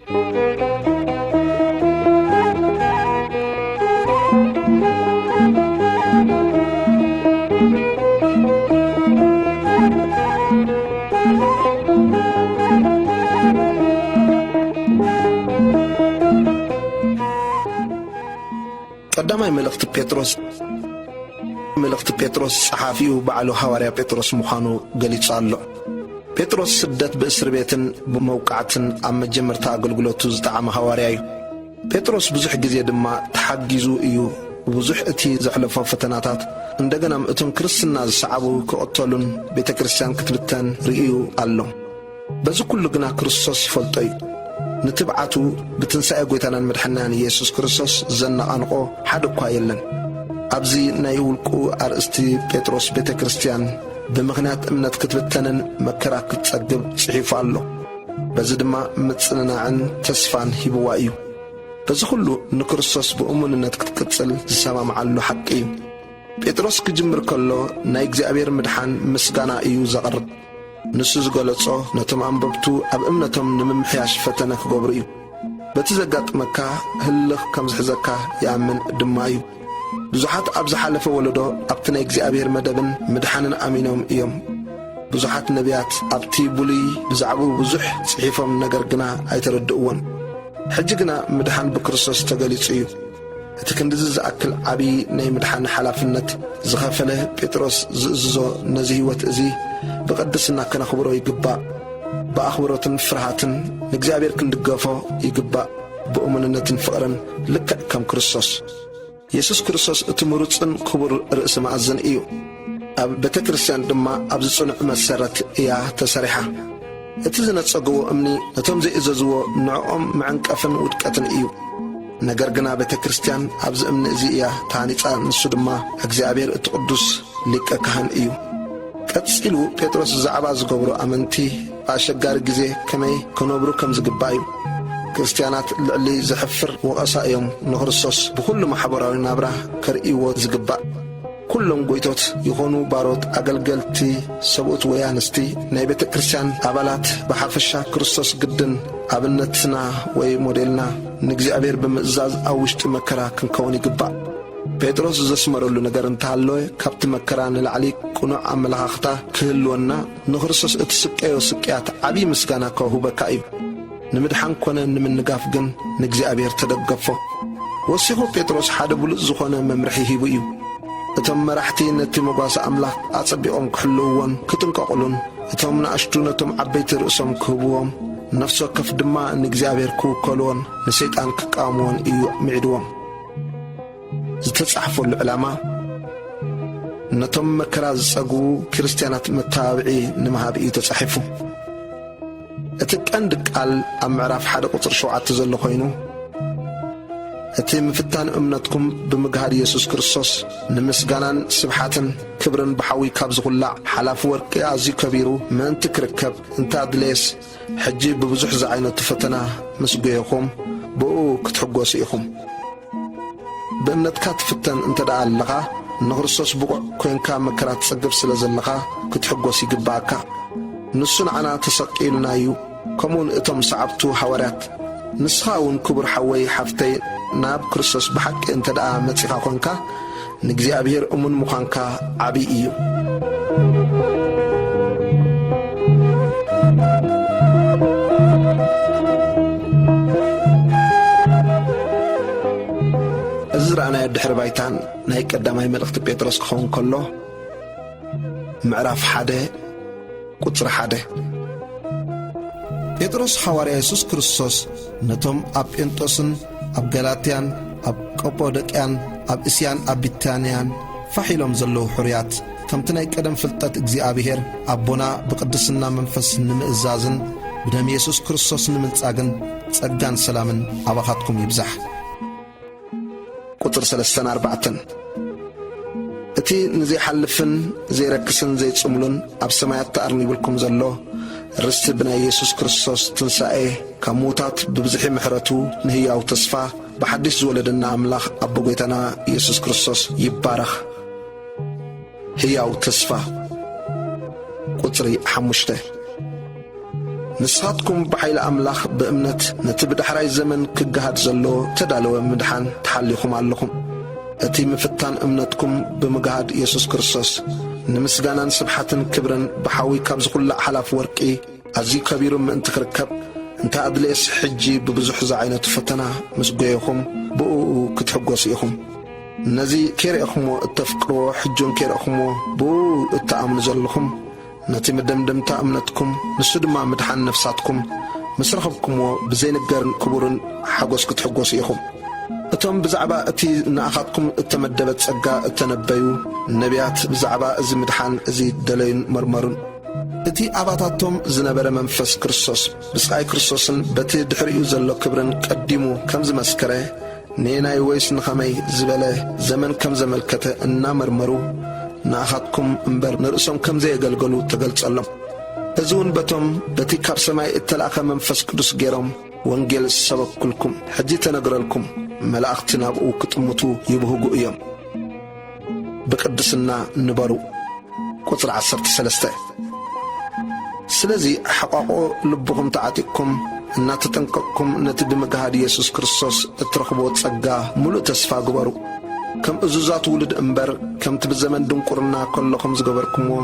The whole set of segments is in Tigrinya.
ቀዳማይ መልእኽቲ ጴጥሮስ፣ መልእኽቲ ጴጥሮስ ጸሓፊኡ ባዕሉ ሃዋርያ ጴጥሮስ ምዃኑ ገሊጹ ኣሎ። ጴጥሮስ ስደት ብእስር ቤትን ብመውቃዕትን ኣብ መጀመርታ ኣገልግሎቱ ዝጠዓመ ሃዋርያ እዩ። ጴጥሮስ ብዙሕ ግዜ ድማ ተሓጊዙ እዩ። ብዙሕ እቲ ዘሕለፎ ፈተናታት፣ እንደገና እቶም ክርስትና ዝሰዓቡ ክቕተሉን ቤተ ክርስቲያን ክትብተን ርእዩ ኣሎ። በዚ ኩሉ ግና ክርስቶስ ይፈልጦ እዩ። ንትብዓቱ ብትንሳኤ ጐይታናን መድሓናን ኢየሱስ ክርስቶስ ዘነቓንቖ ሓደ እኳ የለን። ኣብዚ ናይ ውልቁ ኣርእስቲ ጴጥሮስ ቤተ ክርስቲያን ብምኽንያት እምነት ክትብተንን መከራ ክትጸግብ ጽሒፉ ኣሎ። በዚ ድማ ምጽንናዕን ተስፋን ሂብዋ እዩ። በዚ ኩሉ ንክርስቶስ ብእሙንነት ክትቅጽል ዝሰማምዓሉ ሓቂ እዩ። ጴጥሮስ ክጅምር ከሎ ናይ እግዚኣብሔር ምድሓን ምስጋና እዩ ዘቕርብ። ንሱ ዝገለጾ ነቶም ኣንበብቱ ኣብ እምነቶም ንምምሕያሽ ፈተነ ክገብሩ እዩ። በቲ ዘጋጥመካ ህልኽ ከም ዝሕዘካ ይኣምን ድማ እዩ። ብዙሓት ኣብ ዝሓለፈ ወለዶ ኣብቲ ናይ እግዚኣብሔር መደብን ምድሓንን ኣሚኖም እዮም። ብዙሓት ነቢያት ኣብቲ ብሉይ ብዛዕባኡ ብዙሕ ጽሒፎም፣ ነገር ግና ኣይተረድእዎን። ሕጂ ግና ምድሓን ብክርስቶስ ተገሊጹ እዩ። እቲ ክንድዚ ዝኣክል ዓቢ ናይ ምድሓን ሓላፍነት ዝኸፈለ ጴጥሮስ ዝእዝዞ ነዚ ህይወት እዚ ብቕድስና ከነኽብሮ ይግባእ። ብኣኽብሮትን ፍርሃትን ንእግዚኣብሔር ክንድገፎ ይግባእ፣ ብእሙንነትን ፍቕርን ልክዕ ከም ክርስቶስ። የሱስ ክርስቶስ እቲ ምሩጽን ክቡር ርእሲ መኣዝን እዩ። ኣብ ቤተ ክርስቲያን ድማ ኣብዚ ጽኑዕ መሰረት እያ ተሰሪሓ። እቲ ዝነጸግዎ እምኒ ነቶም ዘይእዘዝዎ ንዕኦም መዕንቀፍን ውድቀትን እዩ። ነገር ግና ቤተ ክርስቲያን ኣብዚ እምኒ እዚ እያ ተሃኒጻ፣ ንሱ ድማ እግዚኣብሔር እቲ ቅዱስ ሊቀ ካህን እዩ። ቀጺሉ ጴጥሮስ ብዛዕባ ዝገብሩ ኣመንቲ ብኣሸጋሪ ግዜ ከመይ ክነብሩ ከም ዝግባእ እዩ። ክርስትያናት ልዕሊ ዘሕፍር ወቐሳ እዮም ንክርስቶስ ብኹሉ ማሕበራዊ ናብራ ከርእይዎ ዝግባእ። ኩሎም ጎይቶት ይኾኑ ባሮት፣ ኣገልገልቲ፣ ሰብኡት ወይ ኣንስቲ፣ ናይ ቤተ ክርስቲያን ኣባላት ብሓፈሻ ክርስቶስ ግድን ኣብነትና ወይ ሞዴልና ንእግዚኣብሔር ብምእዛዝ ኣብ ውሽጢ መከራ ክንከውን ይግባእ። ጴጥሮስ ዘስመረሉ ነገር እንተሃለወ፣ ካብቲ መከራ ንላዕሊ ቅኑዕ ኣመለኻኽታ ክህልወና ንክርስቶስ እትስቀዮ ስቅያት ዓብዪ ምስጋና ከውህበካ እዩ። ንምድሓን ኮነ ንምንጋፍ ግን ንእግዚኣብሔር ተደገፎ። ወሲኹ ጴጥሮስ ሓደ ብሉጽ ዝኾነ መምርሒ ሂቡ እዩ። እቶም መራሕቲ ነቲ መጓሰ ኣምላኽ ኣጸቢቖም ክሕልውዎን ክጥንቀቑሉን፣ እቶም ንኣሽቱ ነቶም ዓበይቲ ርእሶም ክህብዎም፣ ነፍሲ ወከፍ ድማ ንእግዚኣብሔር ክውከልዎን ንሰይጣን ክቃወምዎን እዩ ምዒድዎም። ዝተጻሕፈሉ ዕላማ፣ ነቶም መከራ ዝጸግቡ ክርስትያናት መተባብዒ ንምሃብ እዩ ተጻሒፉ። እቲ ቀንዲ ቃል ኣብ ምዕራፍ ሓደ ቁጽሪ ሸውዓተ ዘሎ ኮይኑ፣ እቲ ምፍታን እምነትኩም ብምግሃድ የሱስ ክርስቶስ ንምስጋናን ስብሓትን ክብርን ብሓዊ ካብ ዝኹላዕ ሓላፊ ወርቂ ኣዝዩ ከቢሩ ምእንቲ ክርከብ እንተ ኣድለየስ፣ ሕጂ ብብዙሕ ዝዓይነቱ ፈተና ምስ ጎየኹም ብእኡ ክትሕጎሱ ኢኹም። ብእምነትካ ትፍተን እንተ ደኣ ኣለኻ፣ ንክርስቶስ ብቑዕ ኮንካ መከራ ትጸግብ ስለ ዘለኻ ክትሕጎስ ይግብኣካ። ንሱ ንዓና ተሰቂሉና እዩ፣ ከምኡውን እቶም ሰዓብቱ ሃዋርያት። ንስኻ እውን ክቡር ሓወይ ሓፍተይ፣ ናብ ክርስቶስ ብሓቂ እንተ ደኣ መጺኻ ኮንካ፣ ንእግዚኣብሔር እሙን ምዃንካ ዓቢ እዩ። እዚ ዝረኣናዮ ድሕሪ ባይታን ናይ ቀዳማይ መልእኽቲ ጴጥሮስ ክኸውን ከሎ፣ ምዕራፍ ሓደ ቁጽሪ ሓደ። ጴጥሮስ ሓዋርያ የሱስ ክርስቶስ ነቶም ኣብ ጴንጦስን ኣብ ገላትያን ኣብ ቀጶዶቅያን ኣብ እስያን ኣብ ቢታንያን ፋሕ ኢሎም ዘለዉ ሕሩያት፣ ከምቲ ናይ ቀደም ፍልጠት እግዚኣብሔር ኣቦና ብቕድስና መንፈስ ንምእዛዝን ብደም የሱስ ክርስቶስ ንምንጻግን ጸጋን ሰላምን ኣባኻትኩም ይብዛሕ። ቁጽሪ ሰለስተን ኣርባዕተን። እቲ ንዘይሓልፍን ዘይረክስን ዘይጽምሉን ኣብ ሰማያት ተኣርኒቡልኩም ዘሎ ርስቲ ብናይ የሱስ ክርስቶስ ትንሳኤ ካብ ምዉታት ብብዝሒ ምሕረቱ ንህያው ተስፋ ብሓድሽ ዝወለደና ኣምላኽ ኣቦ ጐይታና የሱስ ክርስቶስ ይባረኽ። ህያው ተስፋ። ቁጽሪ ሓሙሽተ። ንስኻትኩም ብሓይሊ ኣምላኽ ብእምነት ነቲ ብዳሕራይ ዘመን ክገሃድ ዘሎ ተዳለወ ምድሓን ተሓሊኹም ኣለኹም። እቲ ምፍታን እምነትኩም ብምግሃድ የሱስ ክርስቶስ ንምስጋናን ስብሓትን ክብርን ብሓዊ ካብ ዝኹላዕ ሓላፍ ወርቂ ኣዝዩ ከቢሩ ምእንቲ ክርከብ፣ እንተ ኣድለየስ ሕጂ ብብዙሕ ዝዓይነቱ ፈተና ምስ ጎየኹም ብእኡ ክትሕጎሱ ኢኹም። ነዚ ከይረእኹምዎ እተፍቅርዎ፣ ሕጂ እውን ከይረእኹምዎ ብእኡ እትኣምኑ ዘለኹም፣ ነቲ መደምደምታ እምነትኩም፣ ንሱ ድማ ምድሓን ነፍሳትኩም፣ ምስ ረኸብኩምዎ ብዘይንገርን ክቡርን ሓጎስ ክትሕጎሱ ኢኹም። እቶም ብዛዕባ እቲ ንኣኻትኩም እተመደበ ጸጋ እተነበዩ ነቢያት ብዛዕባ እዚ ምድሓን እዚ ደለዩን መርመሩን። እቲ ኣባታቶም ዝነበረ መንፈስ ክርስቶስ ብስቓይ ክርስቶስን በቲ ድሕሪኡ ዘሎ ክብርን ቀዲሙ ከም ዝመስከረ፣ ንየናይ ወይስ ንኸመይ ዝበለ ዘመን ከም ዘመልከተ እናመርመሩ፣ ንኣኻትኩም እምበር ንርእሶም ከም ዘየገልገሉ ተገልጸሎም። እዚ እውን በቶም በቲ ካብ ሰማይ እተላእከ መንፈስ ቅዱስ ገይሮም ወንጌል ዝሰበኩልኩም፣ ሕጂ ተነግረልኩም፣ መላእኽቲ ናብኡ ክጥምቱ ይብህጉ እዮም። ብቅድስና ንበሩ። ቁጽሪ ዓሰርተ ሰለስተ። ስለዚ ሕቋቆ ልብኹም ተዓጢቕኩም እናተጠንቀቕኩም ነቲ ብምግሃድ የሱስ ክርስቶስ እትረኽብዎ ጸጋ ምሉእ ተስፋ ግበሩ። ከም እዙዛት ውሉድ እምበር፣ ከምቲ ብዘመን ድንቁርና ከለኹም ዝገበርኩምዎ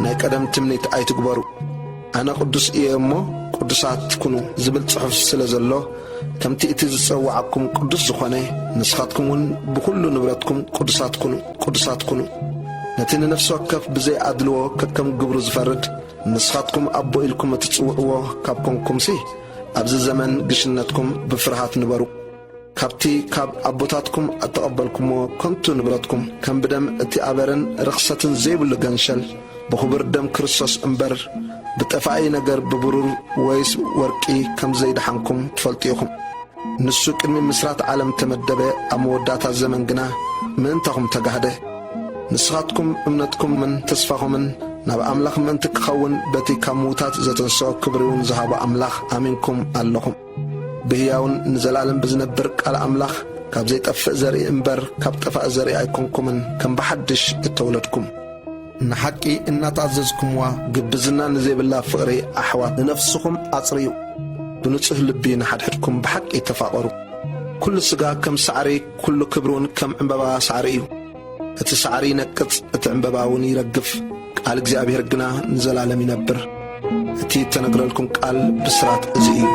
ናይ ቀደም ትምኒት ኣይትግበሩ። ኣነ ቅዱስ እየ እሞ ቅዱሳት ኩኑ ዝብል ጽሑፍ ስለ ዘሎ፣ ከምቲ እቲ ዝጸውዓኩም ቅዱስ ዝኾነ፣ ንስኻትኩም እውን ብኹሉ ንብረትኩም ቅዱሳት ኩኑ፣ ቅዱሳት ኩኑ። ነቲ ንነፍሲ ወከፍ ብዘይ ኣድልዎ ከከም ግብሩ ዝፈርድ፣ ንስኻትኩም ኣቦ ኢልኩም እትጽውዕዎ ካብ ኮንኩምሲ፣ ኣብዚ ዘመን ግሽነትኩም ብፍርሃት ንበሩ። ካብቲ ካብ ኣቦታትኩም እተቐበልኩምዎ ከንቱ ንብረትኩም፣ ከም ብደም እቲ ኣበርን ርኽሰትን ዘይብሉ ገንሸል፣ ብኽቡር ደም ክርስቶስ እምበር፣ ብጠፋኢ ነገር ብብሩር ወይስ ወርቂ ከም ዘይደሓንኩም ትፈልጡ ኢኹም። ንሱ ቅድሚ ምስራት ዓለም ተመደበ፣ ኣብ መወዳእታ ዘመን ግና ምእንታኹም ተጋህደ። ንስኻትኩም እምነትኩምን ተስፋኹምን ናብ ኣምላኽ ምእንቲ ክኸውን፣ በቲ ካብ ምዉታት ዘተንስኦ ክብሪ እውን ዝሃቦ ኣምላኽ ኣሚንኩም ኣለኹም። ብህያውን ንዘለኣለም ብዝነብር ቃል ኣምላኽ፣ ካብ ዘይጠፍእ ዘርኢ እምበር፣ ካብ ጠፋኢ ዘርኢ ኣይኮንኩምን፣ ከም ብሓድሽ እተወለድኩም። ንሓቂ እናተኣዘዝኩምዋ፣ ግብዝና ንዘይብላ ፍቕሪ ኣሕዋት ንነፍስኹም ኣጽርዩ። ብንጹህ ልቢ ንሓድሕድኩም ብሓቂ ተፋቐሩ። ኩሉ ስጋ ከም ሳዕሪ፣ ኩሉ ክብሪ እውን ከም ዕምባባ ሳዕሪ እዩ። እቲ ሳዕሪ ይነቅጽ፣ እቲ ዕምባባ እውን ይረግፍ፣ ቃል እግዚኣብሔር ግና ንዘላለም ይነብር። እቲ እተነግረልኩም ቃል ብስራት እዚ እዩ።